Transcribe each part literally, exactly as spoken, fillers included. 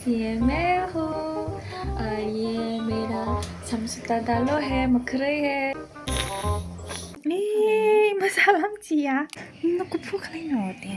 ये मैं हूँ और ये मेरा समझौता डालो है, मखरई है। Ee, masalam chia. Nokku phukhlai no te.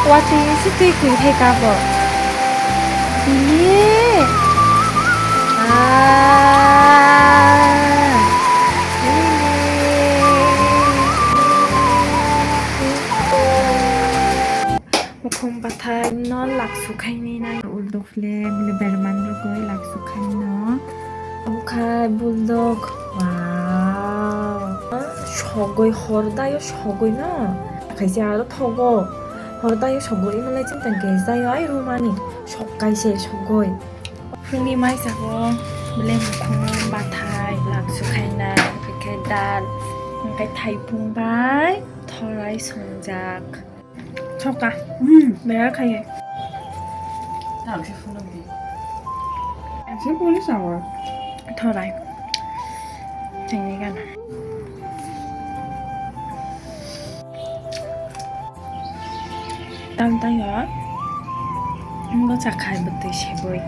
Watwi se twi kwrwi khe kabo. Ye. Ah. Mukhung bathai no laksu khainai nai ulduk le bile berman rwgwi laksu khaino. Okhai bulldog. Wow. Sogwi hor dayo sogwi no. Khaise aro thogo. Hor dayo sogwi imalai chintang gas dayo ai rumani. Sok kaise sogwi. Phungni mai sabo bile mukhung bathai laksu khainai. Hwnkhe dal. Hwnkhe thaipung bai thorai songjak. Thoka. Hmm, bera khaye. Ang se phunuk di. Ang se phunuk sawa. Thorai. Chengni gana. Tam tam ya. Ngo chakhai bwtwi seboi.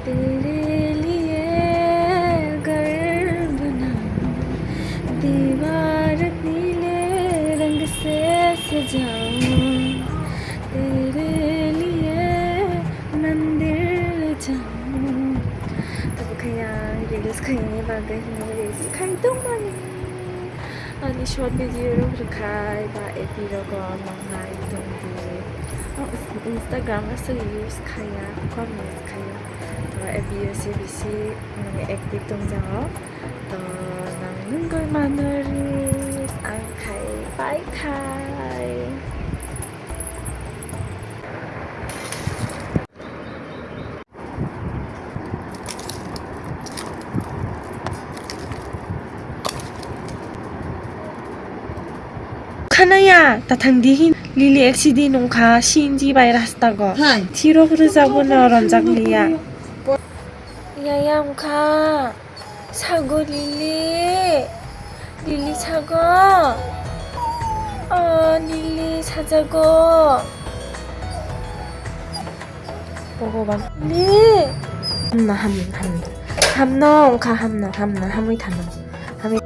तेरे लिए घर बनाऊं, दीवार नीले रंग से सजाऊं, तेरे लिए मंदिर जाऊं. Tabuk khe ang reels khaini bagwi hwnwi ready khai tongmani. Ani short video rok rwkhai ba F B rogo nang nai tongdi. O Instagram aswk use khaiya, kom use khaiya. To F B o se bisi, mm, active tongjago. To nang nungwi mano reels ang khai pai khai. Khanaya, tathang dihin, Lily accident wngkha, C N G bai rasta go. Hai. Thirok rwjak bono ronjak liya. Yaya wngkha. Sago Lili. Lili sago. Oh, Lili sajago. Bhogoban. Lili. Hamno, ham, ham. Hamno wngkha, hamno, hamno, hamwi thangno. Hamwi.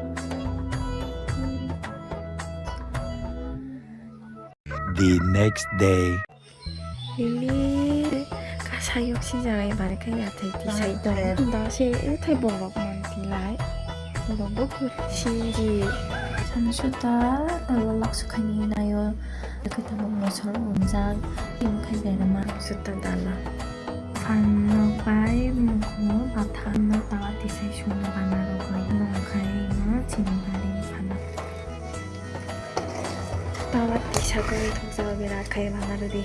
The next day. Lili kasayok si jaga bai khe yathai tisai tong. Da se uthai borok man tilai. Borok bo sinji. Samsuta dalo laksukhani nayo. Khe tabuk mosol unjak. Im khai berama. Samsuta dalo. Phan nok bai mukhumu batha no tawa tisai sungno bana rok bai. Nong khai no chini bari phano. Tawa tisa gori thokjagwi rak khai bana rwdi.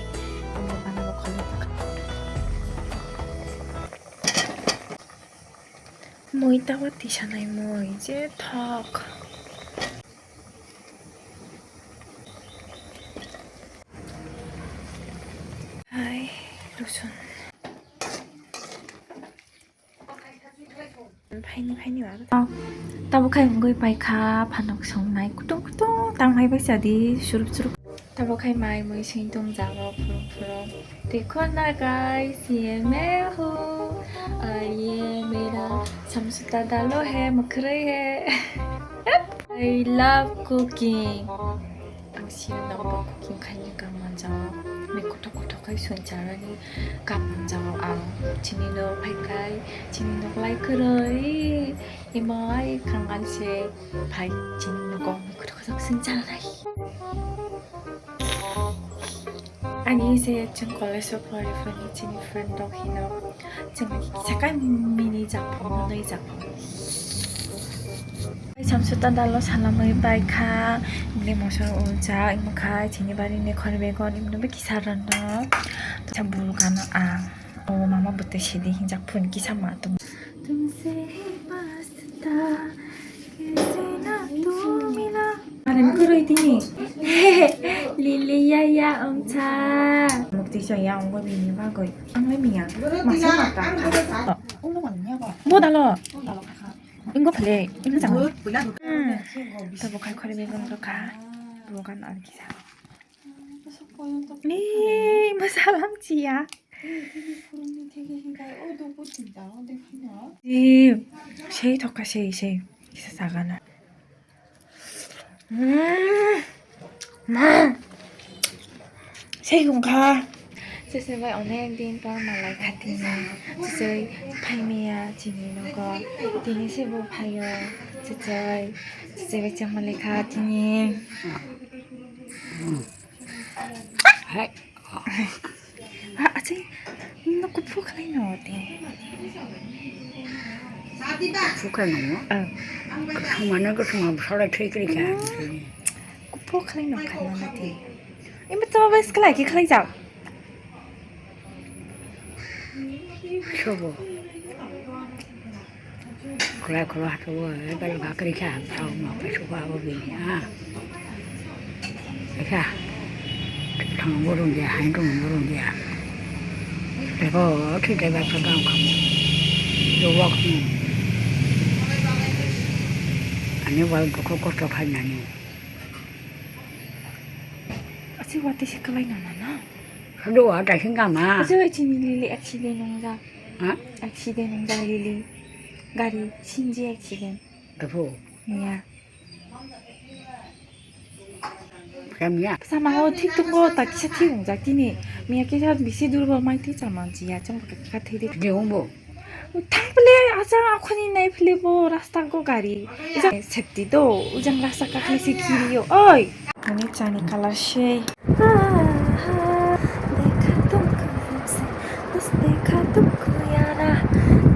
Omo bana bo kholo. Mui tawa tisa nai mui je thok. Hai, Rusun. Phaini, phaini ba. Tabuk khai wngwi paikha, phanok songnai kutung kutung tangmai bai chadi, surup surup. Tabuk khai mai mui sing tong jago, phulung phulung. Dekho na guys, ye main hu, aur ye mera samsuta dalo hai, makhrai hai. I love cooking. Ang sini nokbo cooking khaina kang manjao. Ni kothok kothok khai songcharani kap manjao ang. Chini nok phai khai, chini nok lai kwrwi. Imo ai khangan se phai chini nogo ni kothok kothok songcharnai. Ani se chwng college o pori phani chini friend rok hino. Chwng kisa kai mini japho, mwnwi japho. Samsuta dalo salamwi bai kha, bini mosol uljak, imo kha chini bari ni khorbegon, imo no kisa rwno. Kisa bul gana ang. O mama bwtwi sidi hinjak phun kisa ma tum. Tumse hi wasta kaise na tu mila. Are mi kuroi tini. Lili ya ya ongcha. Mukti so ya ongbo bini bagoi. Ang le miya. Masa mata. Bo dalo. Ingo phale, ingo jang. Hmm. Tabo khai khore begon rokha. Bogan ar kisa. Ni, masalam chia. Ee, sei thokha, sei, sei. Kisa sagana. Mm. Ma. Sei hungkha. Sese bai onek din por malai kha tini. Sese phaimaya chini nogo. Tini sebo phaio. Sese, sese bai chama lekha tini. Hai. Ah, achi, no kuphur khlai no te. Kuphur khlai no? Ah. Kuphur mane ko suma sala thik ri kha. Kuphur khlai no khlai no te. Imi to bes khlai ki khlai jao. Sobo. Khulai khulai hato bo, eh, bel bakri kha, tau ma pe suka bo bini, ah. Eka. Thang burung dia, hain rung burung dia. Tebo, thi tebo, tebo, kamu. Yo wak mu. Ani wal boko kosto khai nani. Asi wati si kalai nana na. Hado wa ta singa ma. Asi wa chini lili accident nung ja. Ha? Accident wng jak lili. Gari sinji accident. Apo. Miya. Kamiya. Sama o thik tongo, ta kisa thik wng jak tini. Miya kisa bisi durbol mai thik chama jiya, chong ka thik de. De wngbo. Thang pele acha akhoni nai pele bo rasta go gari. Ujang safety do, ujang rasta kakhai se kiri yo. Oi. Ani chani color se. देखा तुमको हमसे, बस देखा तुमको यारा,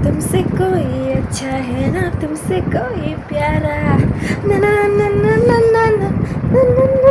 तुमसे कोई अच्छा है ना, तुमसे कोई प्यारा। ना, ना, ना।